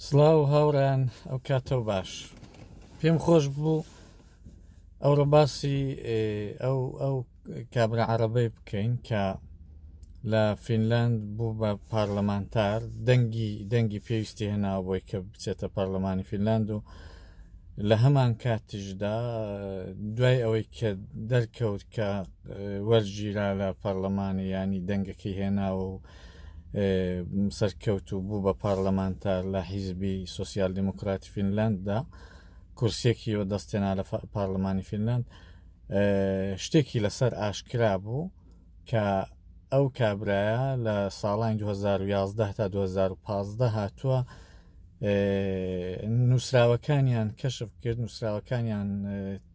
سڵاو هاوڕێیان ئەو کاتەو باش پێم خۆش بوو ئەوڕۆ باسی ئەو ئەو کابرا عەرەبەی بکەین کە لە فینلاند بوو بە پارلەمانتار دەنگی دەنگی پێویستی هێناوە بۆی کە بچێتە پەرلەمانی فینلاند و لە هەمان کاتیشدا دوای ئەوەی کە دەرکەوت کە وەرگیرا لە پەرلەمانی ینی دەنگەکەی هێناوە و سەرکەوت و بوو بە پارلەمانتار لە حیزبی سوسیال دیموکراتی فینلنددا کورسێکی وە دەستێنا لە پارلمانی فینلند شتێکی لەسەر ئاشکرا بوو کە ئەو کابرایە لە ساڵانی 2011 تا 2015 هاتووە نووسراوەکانیان کەشف کرد نووسراوەکانیان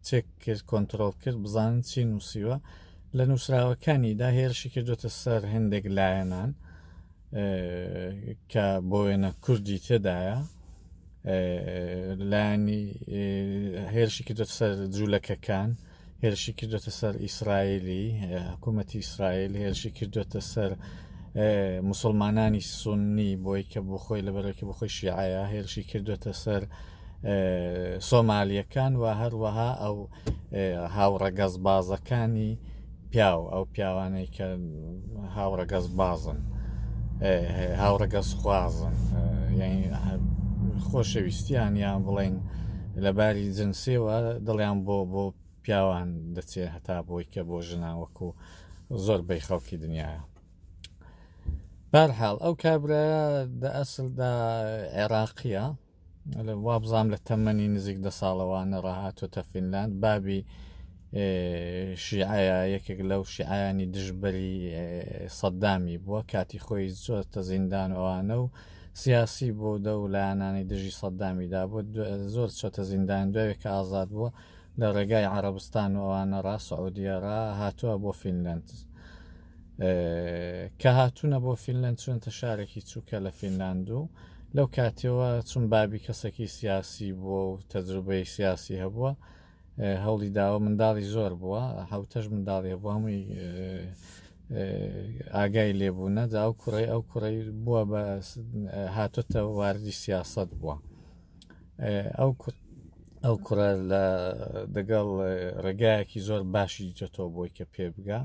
چێک کرد کۆنتترۆل کرد بزانن چی نووسیوە لە نووسراوەکانیدا هێرشی کردوتە سەر هەندێک لایەنان کە بۆ وێنە کوردی تێدایە لایەنی هێرشی کردوتە سەر جوولەکەکان هێرشی کردوتە سەر ئیسرائیلی حکوومەتی ئیسرائیل هێرشی کردوتە سەر مسلمانانی سنی بۆی کە بۆ خۆی لەبەرەکە بۆ خۆی شیعەیە هێرشی کردوتە سەر سۆمالیەکان و هەروەها ئەو هاوڕەگەزبازەکانی پیاو ئەو پیاوانەی کە هاوڕەگەز بازن هاوڕەگەز خوازن یعنی خۆشەویستیان یان بڵین لەباری جنسیەوە دڵیان بۆ بۆ پیاوان دەچێت هەتا بۆی کە بۆ ژنان وەکو زۆر بەی خەڵکی دنیاە بارحاڵ ئەو کابرایە دە ئەسلدا عێراقیە وابزانام لە تەمەنی نزیک دە ساڵەوانە ڕاهاتۆتە فینلاند بابی شیعەیە یەکێک لەو شیعیانی دژبەری سەددامی بووە کاتی خۆی زۆرتە زیندان ئەوانە و سیاسی بۆ دە و لایەنانی دژی سەددامیدا بوو زۆر چۆتە زیندان دوایێک کە ئازاد بووە لە ڕێگای عەرەبستان و ئەوانە ڕا سعودیە ڕا هاتووە بۆ فینلند کە هاتوونە بۆ فینلند چونتە شارێکی چووکە لە فینلاند و لەو کاتەوە چون بابی کەسێکی سیاسی بووە و تەجروبەی سیاسی هەبووە هەوڵی داوە منداڵی زۆر بووە حوتەش منداڵی هەبوو هەمووی ئاگای لێبوو نەدا ئەو کوڕی ئەو کوڕی بووە بە هاتۆتە واردی سیاست بووە ئەو ئەو کوڕە لە دەگەڵ ڕێگایەکی زۆر باشی جۆتەوە بۆی کە پێ بگا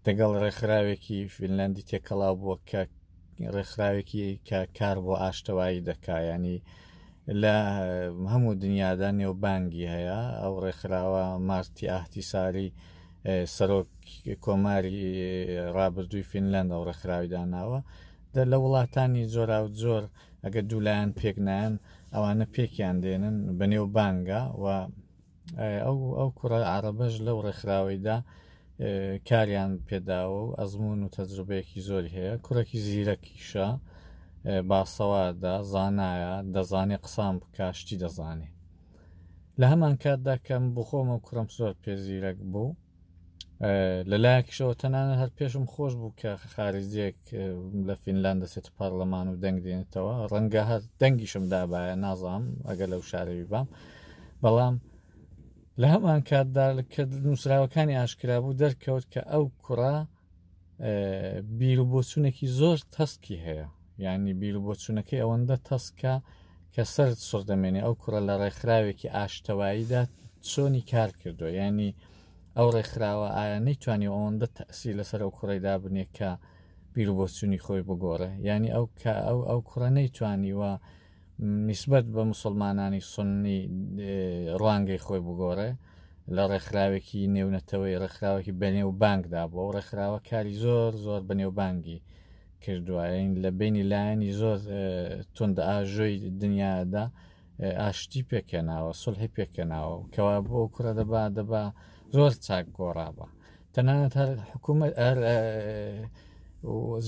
دەگەڵ ڕێکخراوێکی فینلندی تێکەڵاو بووە کە ڕێکخراوێکی کە کار بۆ ئاشتەوایی دەکا ینی لە هەموو دنیادا نێوبانگی هەیە ئەو ڕێکخراوە مارتی ئاهتیساری سەرۆک کۆماری ڕابردووی فینلند ئەو ڕێکخراوی داناوە دە لە وڵاتانی جۆرا و جۆر ئەگەر دوو لایەن پێک نایەن ئەوانە پێکیان دێنن بە نێو بانگە و ئەو ئەو کوڕە عربەش لەو ڕێکخراوەیدا کاریان پێداوە و ئەزمون و تەجروبەیەکی زۆری هەیە کوڕێکی زیرەکیشە باسەوادە زانایە دەزانێ قسان بکە شتی دەزانێ لە هەمان کاتدا کەم بخۆمە کوڕم زۆر پێ زیرەک بوو لە لایەکیشەوە تەنانەت هەر پێشم خۆش بوو کە خارجیەک لە فینلاند دەچێت پەرلەمان و دەنگ دێنێتەوە ڕەنگە هەر دەنگیشم دابایە نازانم ئەگەر لەو شارەوی بام بەڵام لە هەمان کاتدا کە نووسراوەکانی ئاشکرا بوو دەرکەوت کە ئەو کوڕە بیر و بۆچوونێکی زۆر تەسکی هەیە یعنی بیر و بۆچوونەکەی ئەوەندە تەسکە کە سەرت سڕ دەمێنێ ئەو کوڕە لە ڕێکخراوێکی ئاشتەواییدا چۆنی کار کردووە یعنی ئەو ڕێکخراوە ئایا نەیتوانی ئەوەندە تەسی لەسەر ئەو کوڕی دابنێ کە بیر و بۆچوونی خۆی بگۆڕێ یعنی ئەو کە ئەو ئەو کوڕە نەیتوانیوە نیسبەت بە مسلمانانی سنی ڕوانگەی خۆی بگۆڕێ لە ڕێکخراوێکی نێونەتەوەی ڕێکخراوێکی بەنێوبانگدا بووە و ڕێکخراوە کاری زۆر زۆر بەنێوبانگی کردووە لە بینی لایەنی زۆر توند ئاژۆی دنیادا ئاشتی پێکێناوە سڵحی پێکێناوە کەوا بۆ کوڕە دەبا دەبا زۆر چاک گۆڕابە تەنانەت هەر حکوومەت هەر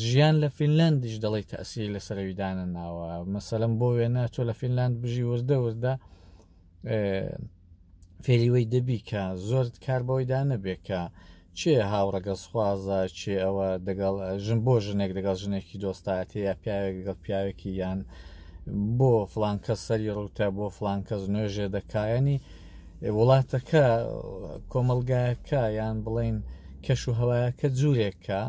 ژیان لە فینلندیش دەڵی تەسیری لەسەرەوی دانەناوە مەسەلم بۆ وێنە تۆ لە فینلند بژی وردە وردە فێری وەی دەبی کە زۆر کار بەوەی دانەبێ کە چێ هاوڕەگەزخوازە چێ ئەوە دەگەڵ ژن بۆ ژنێک دەگەڵ ژنێکی دۆستایەتی یا پیاوێک دەگەڵ پیاوێکی یان بۆ فلان کەس سەری ڕووتە بۆ فلان کەس نوێژێ دەکایەنی وڵاتەکە کۆمەلگایەکە یان بڵین کەش و هەوایەکە جوورێکە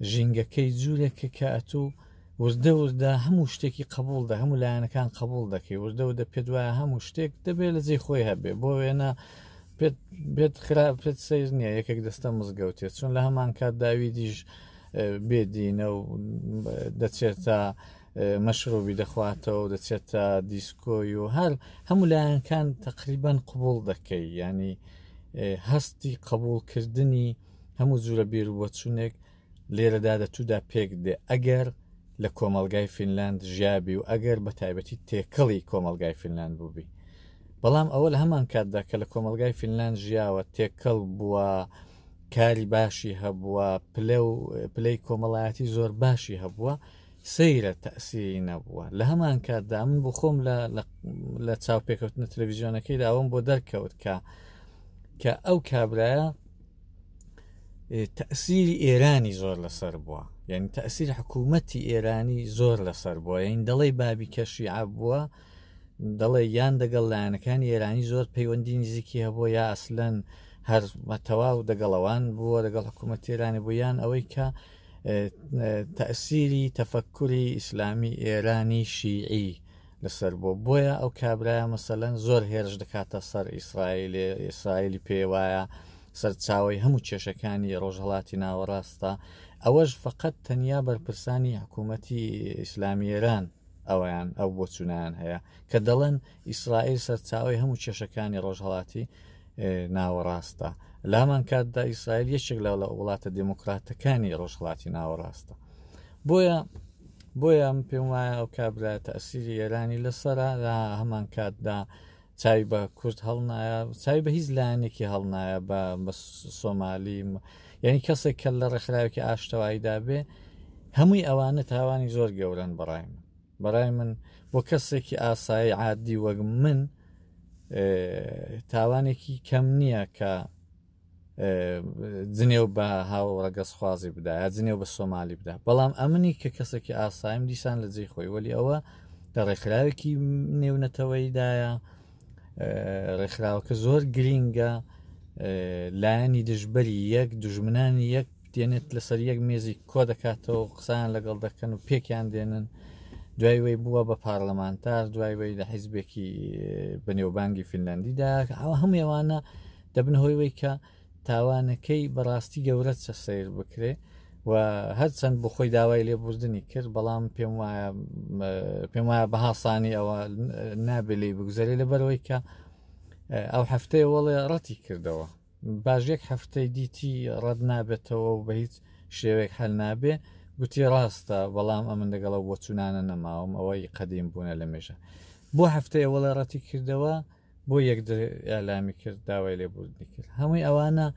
ژینگەکەی جوورێکە کە ئەتوو وردە وردە هەموو شتێکی قبول دە هەموو لایەنەکان قبول دەکەی، وردە وردە پێت وایە هەموو شتێک دەبێت لە جێی خۆی هەبێ. بۆ وێنە پێت پێت خراپ پێت سەیر نییە یەکێک دەستە مزگەوتێت، چون لە هەمان کات داویدیش بێدینە و دەچێتە مەشروبی دەخواتەوە و دەچێتە دیسکۆی و هەر هەموو لایەنەکان تقریبان قبول دەکەی. ینی هەستی قبولکردنی هەموو جورە بیر و بۆچوونێک لێرەدا دەتودا پێک دێ ئەگەر لە کۆمەڵگای فینلاند ژیابی و ئەگەر بە تایبەتی تێکەڵی کۆمەڵگای فینلاند بووبی. بەڵام ئەوە لە هەمان کاتدا کە لە کۆمەڵگای فینلاند ژیاوە، تێکەڵ بووە، کاری باشی هەبووە، پلە و پلەی کۆمەڵایەتی زۆر باشی هەبووە، سەیرە تەسیری نەبووە. لە هەمان کاتدا من بۆ خۆم لە چاوپێکەوتنە تەلەڤیزیۆنەکەیدا ئەوەم بۆ دەرکەوت کە ئەو کابرایە تەسیری ئێرانی زۆر لەسەر بووە، یعنی تەسیر حکوومەتی ئێرانی زۆر لەسەر بووە. یعنی دەڵێ بابی کە شیعە بووە، دەڵێ یان دەگەڵ لایەنەکانی ئێرانی زۆر پەیوەندی نزیکی هەبووە، یا ئەسلەن هەر تەواو دەگەڵەوان بووە، دەگەڵ حکوومەت ئێرانی بوو، یان ئەوەی کە تەسیری تەفەکوری ئیسلامی ئێرانی شیعی لەسەر بووە. بۆیە ئەو کابرایە مەسەلەن زۆر هێرش دەکاتە سەر ئیسرائیل، ئیسرائیلی پێ وایە سەرچاوی هەموو کێشەکانی ڕۆژهەڵاتی ناوەڕاستە. ئەوەش فقط تەنیا بەرپرسانی حکوومەتی ئیسلامی ئێران ئەویان ئەو بۆچوونیان هەیە کە دەڵێن ئیسرائیل سەرچاوی هەموو کێشەکانی ڕۆژهەڵاتی ناوەڕاستە. لامان کاتدا ئیسرائیل یەکێک لە وڵاتە دێموکراتەکانی ڕۆژهەڵاتی ناوەڕاستە. بۆیە بۆیە من پێم وایە ئەو کابرا تەسیری ئێرانی لەسەرە، لە هەمان کاتدا چاوی بە کورد هەڵنایە، چاوی بە هیچ لایەنێکی هەڵنایە، بە سۆمالی، یعنی کەسێک کە لە ڕێکخراوێکی ئاشتەواییدا بێ، هەمووی ئەوانە تاوانی زۆر گەورەن بەڕای من. بەڕای من بۆ کەسێکی ئاسایی عادی وەک من تاوانێکی کەم نییە کە جنێو بە هاو ڕەگەزخوازی بدا یا جنێو بە سۆمالی بدا، بەڵام ئەمنی کە کەسێکی ئاسایم دیسان لە جێی خۆی، وەلی ئەوە لە ڕێکخراوێکی نێونەتەوەیدایە، ڕێکخراوەکە زۆر گرینگە، لایەنی دژبەری یەک، دژمنانی یەک دێنێت لەسەر یەک مێزی کۆ دەکاتەوە، قسەیان لەگەڵ دەکەن و پێکیان دێنن. دوای وی بووە بە پارلەمانتار، دوای وی لە حیزبێکی بەنێوبانگی فینلندیدا. ئەوە هەموو ئەوانە دەبن هۆی وی کە تاوانەکەی بەڕاستی گەورە چە سەیر بکرێ. و هەرچەند بۆ خۆی داوای لێبوردنی کرد، بەڵام پێم وایە بە هاسانی ئەوە نابێ لێی بگوزەرێ، لەبەرەوەی کە ئەو هەفتەیە وەڵێ ڕەتی کردەوە. باش یەک هەفتەی دیتی ڕەت نابێتەوە و بە هیچ شێوەیەک حل نابێ، گوتی ڕاستە بەڵام ئەمن لەگەڵەوە بۆچوونانە نەماوم، ئەوەی قەدیم بوونە لە مێژە. بۆ هەفتەیە وەڵێ ڕەتی کردەوە، بۆ یەک ئالامی کرد، داوای لێبوردنی کرد. هەمووی ئەوانە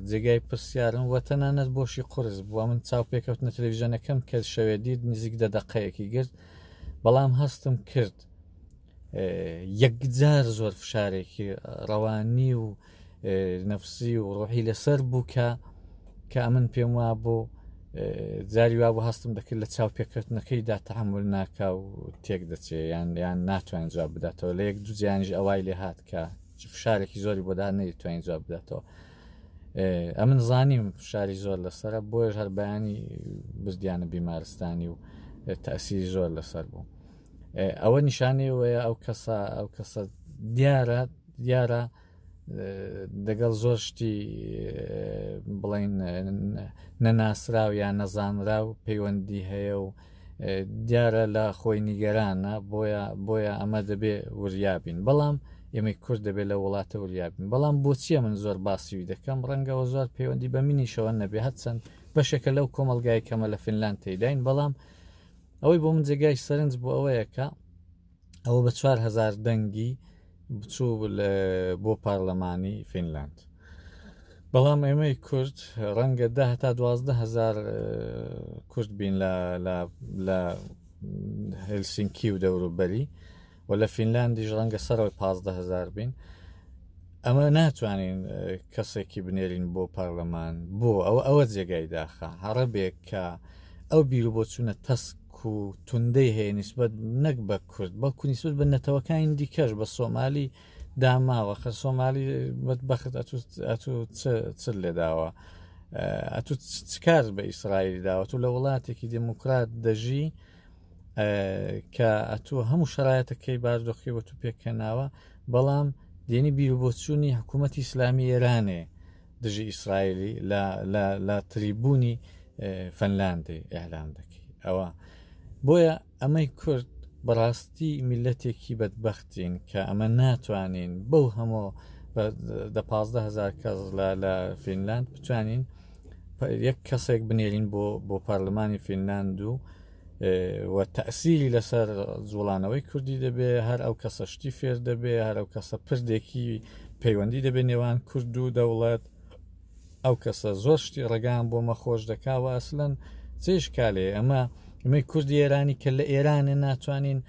جێگای پرسیارن و تەنانەت بۆشی قرس بووە. من چاو پێکەوتنە تەلەڤیزیۆنەکەم کە شەوێ دیت نزیک دە دقەیەکی گرت، بەڵام هەستم کرد یەکجار زۆر فشارێکی ڕەوانی و نەفسی و ڕۆحی لەسەر بوو کە ئەمن پێم وا بوو جاری وا بوو هەستم دەکرد لە چاو پێکردنەکەیدا تەحمل ناکا و تێک دەچێ، یان ناتوانین جواب بداتەوە. لە یەک دوو جیانیش ئەوای لێ هات کە فشارێکی زۆری بۆدا نەیتوانین جواب بداتەوە. ئەمن زانیم فشاری زۆر لەسرە، بۆیش هەر بەیانی بردیانە بیمارستانی و تەسیری زۆر لەسەر بوو. ئەوە نیشانەی وەیە ئەو کەسە دیارە دەگەڵ زۆر شتی بڵین نەناسراو یان نەزانراو پەیوەندی هەیە و دیارە لە خۆی نیگەرانە، بۆیە ئەمە دەبێ وریابین. بەڵام ئێمەی کورد دەبێت لە وڵاتە وریابین. بەڵام بۆچیە من زۆر باسیوی دەکەم؟ ڕەنگەوە زۆر پەیوەندی بە منیشەوە نەبێ، هەرچەند بەشێکە لەو کۆمەلگای کەمە لە فینلاند تێداین. بەڵام ئەوەی بۆ من جێگای سەرنج بۆ ئەوەیە کە ئەوە بە 4000 دەنگی بچوو بۆ پەرلەمانی فینلاند. بەڵام ئێمەی کورد ڕەنگە ده تا 12 هزار کورد بین لە هێلسینکی و دەوروبەری و لە فینلاندیش ڕەنگە سەرەوەی 15 هزار بین. ئەمە ناتوانین کەسێکی بنێرین بۆ پەرلەمان. بۆ ئەوە جێگای داخە. عەرەبێک کە ئەو بیر و بۆچوونە تەسک و توندەی هەیە نسبەت نەک بە کورد بەڵکو نسبەت بە نەتەوەکانی دیکەش، بە سۆمالی داماوە. خە سۆمالی بەخت ئەتوو چ لێداوە؟ ئەتو چ کار بە ئیسرائیل داوە تۆ لە وڵاتێکی دێموکرات دەژی کە ئەتۆ هەموو شرایەتەکەی باردۆخی بۆ تو پێکهێناوە بەڵام دێنی بیرروبۆچوونی حکوومەتی ئیسلامی ئێرانێ دژی ئیسرائیلی لە تریبوونی فەنلاندی ئەلام دەکەی ئەوە بۆیە ئەمەی کورد بەڕاستی میلەتێکی بەدبختین کە ئەمە ناتوانین بەو هەموو دە 15هزار کەس لە فینلاند بتوانین یەک کەسێک بنێرین بۆ بۆ پەرلەمانی فینلاند و و تەسیری لەسەر جوڵانەوەی کوردی دەبێ هەر ئەو کەسە شتی فێر دەبێ هەر ئەو کەسە پردێکی پەیوەندی دەبێ نێوان کورد و دەوڵەت ئەو کەسە زۆر شتی ڕێگان بۆ مە خۆش دەکاوە ئەسلەن چێش کالێ ئەمە ئەمەی کوردی ئێرانی کە لە ئێرانێ ناتوانین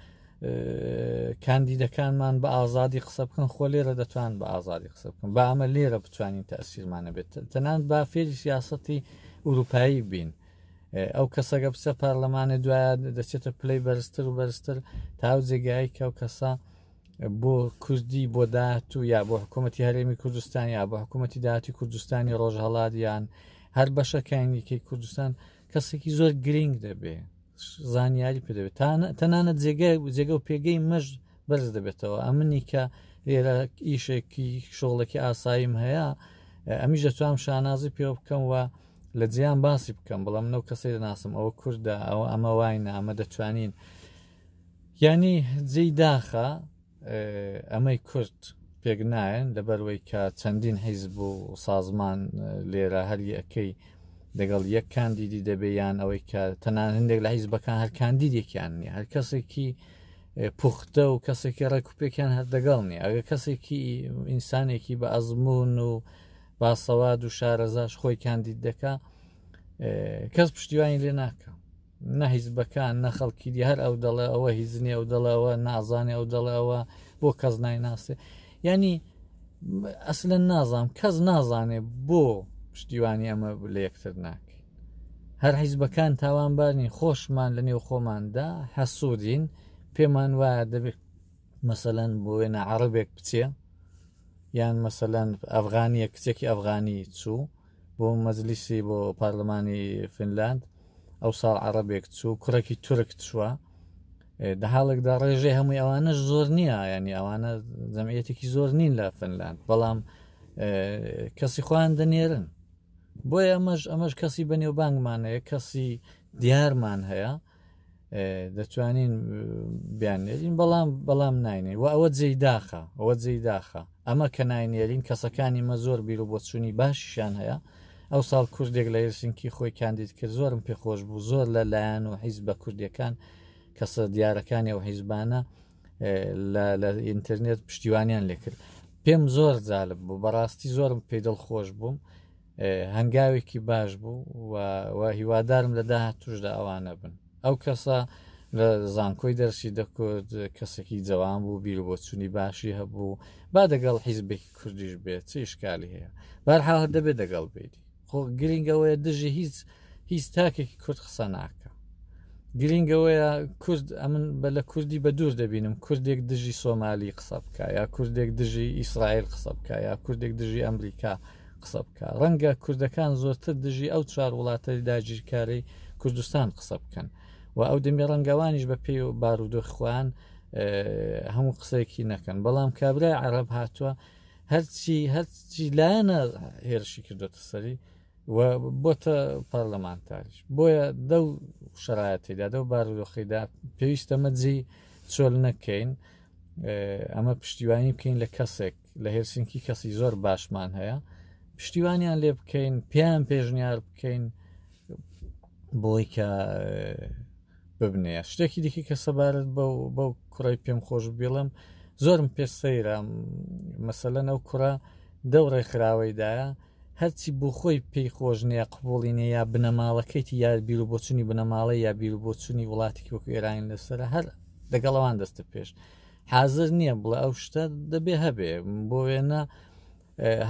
کاندیدەکانمان بە ئازادی قسە بکەن خۆ لێرە دەتوان بە ئازادی قسە بکەن با ئەمە لێرە بتوانین تەسیرمانە بێت تەنان با فێری سیاسەتی ئوروپایی بین ئەو کەسەگە بچە پەرلەمانە دوایە دەچێتە پلەی بەرزتر و بەرزتر تا ئەو جێگای کە ئەو کەسە بۆ کوردی بۆ داهاتوو یا بۆ حکوومەتتی هەرێمی کوردستان یا بۆ حکوومەتتی داهاتی کوردستانی ڕۆژهەڵات یان هەر بەشەکانیکەی کوردستان کەسێکی زۆر گرنگ دەبێ زانیاری پێ دەبێت تەنانەت جێگای جێگە و پێگەی مەش بەرز دەبێتەوە ئەمنی کە لێرە ئیشێکی شۆڵێکی ئاساییم هەیە ئەمیش دەتوانم شانازی پێوە بکەم و لە جیان باسی بکەم بەڵام نەو کەسەی دەناسم ئەوە کوردە ئەوە ئەمە واینە ئەمە دەتوانین یعنی جێی داخە ئەمەی کورد پێک نایەن لەبەروەی کە چەندین حیزب و سازمان لێرە هەر یەکەی دەگەڵ یەک کاندیدی دەبێ یان ئەوەی کە تەنان هەندێک لە حیزبەکان هەر کاندیدێکیان نییە هەر کەسێکی پوختە و کەسێکی ڕێکوپێکیان هەر دەگەڵ نیە ئەگە کەسێکی ئینسانێکی بە ئەزمون و باسەواد و شارەزاش خۆی کاندید دەکا کەس پشتیوانی لێ ناکە نە حیزبەکان نە خەڵکی دی هەر ئەو دەڵێ ئەوە هیچ نیە ئەو دەڵێ ئەوە نازانێ ئەو دەڵێ ئەوە بۆ کەس نایناسێ ینی ئەسلەن نازانم کەس نازانێ بۆ پشتیوانی ئەمە لە یەکتر ناکەین هەر حیزبەکان تاوانبارنی خۆشمان لە نێو خۆماندا حەسوودین پێمان وایە دەبێت مەسەەن بۆ وێنە عربێک بچێ یان مەسەەن ئەفغانیە کچێکی ئەفغانی چوو بۆ مەجلیسی بۆ پارلمانی فنلاند ئەو ساڵ عەڕەبێک چوو کوڕێکی تورک چووە دە حاڵێکدا ڕێژەی هەمووی ئەوانەش زۆر نییە ینی ئەوانە جەمعەتێکی زۆر نین لە فنلاند بەڵام کەسی خۆیان دەنێرن بۆیە ئەمەش ئەمەش کەسی بەنێوبانگمان هەیە کەسی دیارمان هەیە دەتوانین بیاننێرین بەڵام بەڵام ناینێ و ئەوە جێی داخە ئەوە جێی داخە ئەمە کە ناینێرین کەسەکانی مە زۆر بیر و بۆچوونی باشیشان هەیە ئەو ساڵ کوردێک لە هێلسینکی خۆی کاندید کرد زۆرم پێخۆش بوو زۆر لە لایەن و حیز بە کوردیەکان کەسە دیارەکانی ئەو حیزبانە لە ئینتەرنێت پشتیوانیان لێکرد پێم زۆر جالب بوو بەڕاستی زۆرم پێی دڵخۆش بووم هەنگاوێکی باش بوو و هیوادارم لە داهاتوشدا ئەوانە بن ئەو کەسە لە زانکۆی دەرسی دەکرد کەسێکی جوان بوو بیر بۆچوونی باشی هەبوو با دەگەڵ حیزبێکی کوردیش بێت چه ئشکالی هەیە بەرحاڵ دەبێت دەگەڵ بێتی خۆ گرنگەوەیە دژی هیچ هیچ تاکێکی کورد قسە ناکە گرنگەوەیە کورد ئەمن بە لە کوردی بە دوور دەبینم کوردێک دژی سۆمالی قسە بکە یا کوردێک دژی ئیسرائیل قسە بکە یا کوردێک دژی ئەمریکا قسە بکە ڕەنگە کوردەکان زۆرتر دژی ئەو چوار وڵاتە داگیرکاری کوردستان قسە بکەن و ئەو دەمی ڕەنگەوانیش بە پێی و بارودۆخ خۆیان هەموو قسەیەکی نەکەن بەڵام کابرای عەرەب هاتووە هەرچی هەرچی لایەنە هێرشی کردوتە سەری و بۆتە پەرلەمانتاریش بۆیە دەو شرایەتیدا دەو بارودۆخیدا پێویستە مەجی چۆل نەکەین ئەمە پشتیوانی بکەین لە کەسێک لە هێلسینکی کەسی زۆر باشمان هەیە پشتیوانیان لێ بکەین پێیان پێشنیار بکەین بۆی کە ببنەیە شتێکی دیکە کە سەبارەت بەو بەو کوڕی پێم خۆش بڵم زۆرم پێ سەیرە مەسەلەن ئەو کوڕە دەو ڕێکخراوەیدایە هەرچی بۆ خۆی پێی خۆش نییە قبوڵی نیە یا بنەماڵەکەیتی یا بیر و بۆچوونی بنەماڵە یا بیر و بۆچوونی وڵاتێکی وەکو ئێرانی لەسەر هەر دەگەڵەوان دەستە پێش حاضر نییە بڵێ ئەو شتە دەبێ هەبێ بۆ وێنە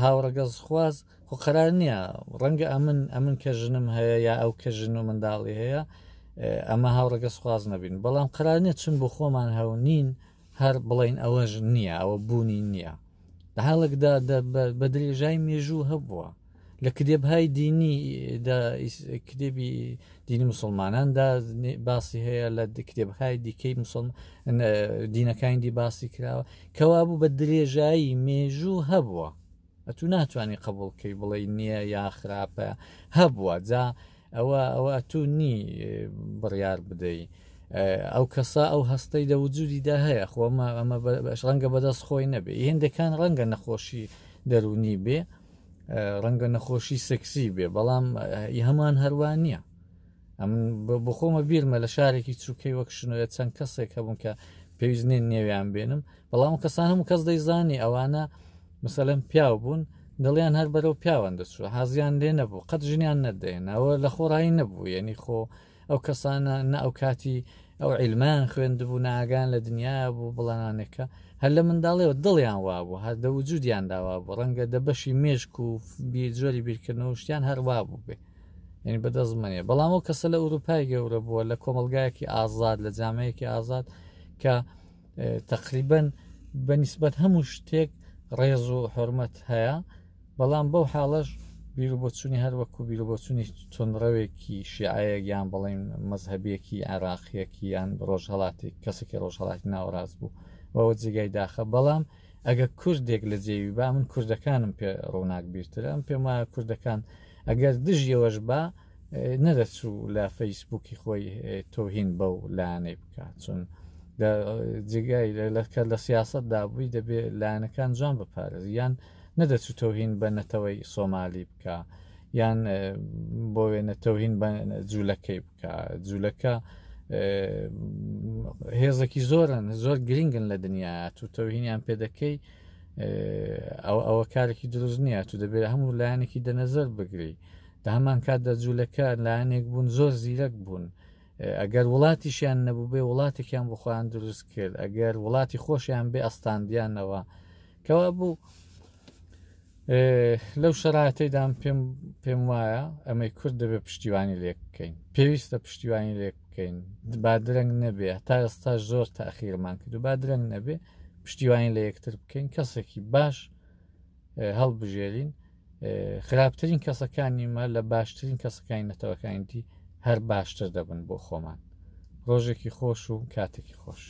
هاوڕەگەزخواز خۆ قەرار نییە ڕەنگە ئەمن ئەمن کە ژنم هەیە یا ئەو کە ژن و منداڵی هەیە ئەمە هاوڕەگەزخواز نەبین بەڵام قەرار نییە چون بۆ خۆمان هەونین هەر بڵین ئەوەش نییە ئەوە بوونی نییە لە حاڵێکدا بە درێژای مێژوو هەبووە. لە کتێبهای دینی کتێبی دینی مسلماناندا باسی هەیە لە کتێبهای دیکەی مسلمان دینەکانی دی باسی کراوە کەوابوو بە درێژایی مێژوو هەبووە ئەتوو ناتوانانی قبولکەی بڵێ نییە یا خراپە هەبووە جا ئەوە ئەوە ئەتوو نی بڕیار بدەی ئەو کەسە ئەو هەستەی لە وجودیدا هەیە خۆمە ئەمە بەش ڕەنگە بەدەست خۆی نەبێ هێندەکان ڕەنگە نەخۆشی دەرونی بێ ڕەنگە نەخۆشی سەکسی بێ بەڵام هەمان هەروان نییە ئەمن بخۆمە بیرمە لە شارێکی چووکەی وەک شنۆیە چەند کەسێک هەبوون کە پێویست نین نێویان بێنم بەڵام کەسان هەموو کەس دەیزانی ئەوانە مثلەن پیاو بوون دڵیان هەر بەرەو پیاوان دەچوو حازیان لێ نەبوو قەت ژنیان نەدەێنەوە لە خۆڕایی نەبوو یعنی خۆ ئەو کەسانە نە ئەو کاتی ئەو عیلمان خوێندبوو ناگان لە دنیا بوو بڵانانێکە هەر لە منداڵەوە دڵیان وابوو هەر دە وجودیان داوا بوو ڕەنگە دە بەشی مێشک و جۆری بیرکردنەوە شتیان هەر وابوو بێ یعنی بەدەست منێ بەڵام ئەو کەسە لە ئەوروپای گەورە بووە لە کۆمەلگایەکی ئازاد لە جامەیەکی ئازاد کە تقریبن بە نیسبەت هەموو شتێک ڕێز و حرمەت هەیە بەڵام بەو حاڵەش بیروبۆچوونی هەر وەکو بیروبۆچوونی توندڕەوێکی شیعەیەک یان بڵێین مەزهەبیەکی عێراقیەکی یان ڕۆژهەڵاتی کەسێکی ڕۆژهەڵاتی ناوەڕاست بوو ئەوە جێگای داخە بەڵام ئەگە کوردێک لە جێوی با من کوردەکانم پێ ڕووناک بیرترە ئەم پێم وایە کوردەکان ئەگەر دژیەوەش با نەدەچوو لە فەیسبووکی خۆی تۆهین بەو لایەنەی بکات چون جێگای لەکە لە سیاستدا بووی دەبێ لایەنەکان جوان بپارێزی یان نەدەچوو تەوهین بە نەتەوەی سۆمالی بکا یان بۆ وێنە تەوهین بە جوولەکەی بکا جوولەکە هێزێکی زۆرن زۆر گرنگن لە دنیا تو تەوهینیان پێ دەکەی ئەو ئەوە کارێکی دروست نییە تو دەبێت هەموو لایەنێکی دەنەزەر بگری لە هەمان کاتدا جوولەکە لایەنێک بوون زۆر زیرەک بوون ئەگەر وڵاتیشیان نەبوو بێ وڵاتێکیان بۆ خۆیان دروست کرد ئەگەر وڵاتی خۆشیان بێ ئەستاندیانەوە کەوا بوو لەو شەراتەیدام پێم پێم وایە ئەمەی کورد دەبێت پشتیوانی لێک بکەین پێویستە پشتیوانی لێک بکەین با درەنگ نەبێ تا ئێستا زۆر تاخیرمان کرد و با درەنگ نەبێ پشتیوانی لە یەکتر بکەین کەسێکی باش هەڵبژێرین خراپترین کەسەکانی مە لە باشترین کەسەکانی نەتەوەکانی دی هەر باشتر دەبن بۆ خۆمان ڕۆژێکی خۆش و کاتێکی خۆش.